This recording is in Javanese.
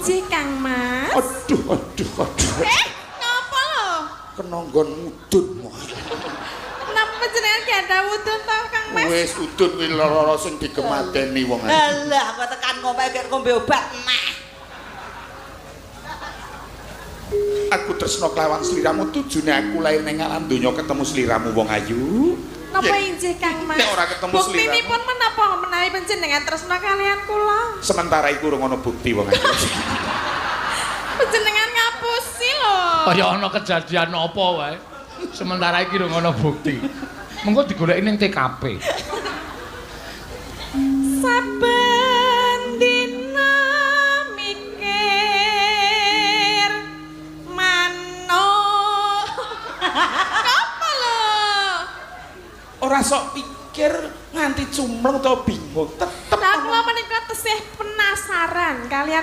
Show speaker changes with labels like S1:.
S1: injih Kang Mas?
S2: Aduh, aduh, aduh.
S1: Napa lho?
S2: Kena nggon mudun.
S1: Napa panjenengan ganda wudun to Kang Mas?
S2: Wis udun kuwi lara sing digemateni wong ayu.
S3: Alah, kok tekan ngombe gek ngombe obat neh.
S2: Aku tresno kelawan sliramu, tujune aku lahir ning alam donya ketemu sliramu wong ayu.
S1: Napa injih Kang Mas?
S2: Nek ora ketemu sliramu.
S1: Buktinipun menapa menawi panjenengan tresno kalian kula?
S2: Sementara iku urung ana bukti wong ayu.
S1: Panjenengan ngapusi lho.
S4: Kaya ana kejadian apa wae. Sementara iki rung ana bukti. Mengko digoleki ning TKP.
S1: Saben dina mikir manuk. Apa lho?
S2: Ora sok pikir nganti cumleng utawa bingung, tetep
S1: Lah kula menika tesih penasaran kalian.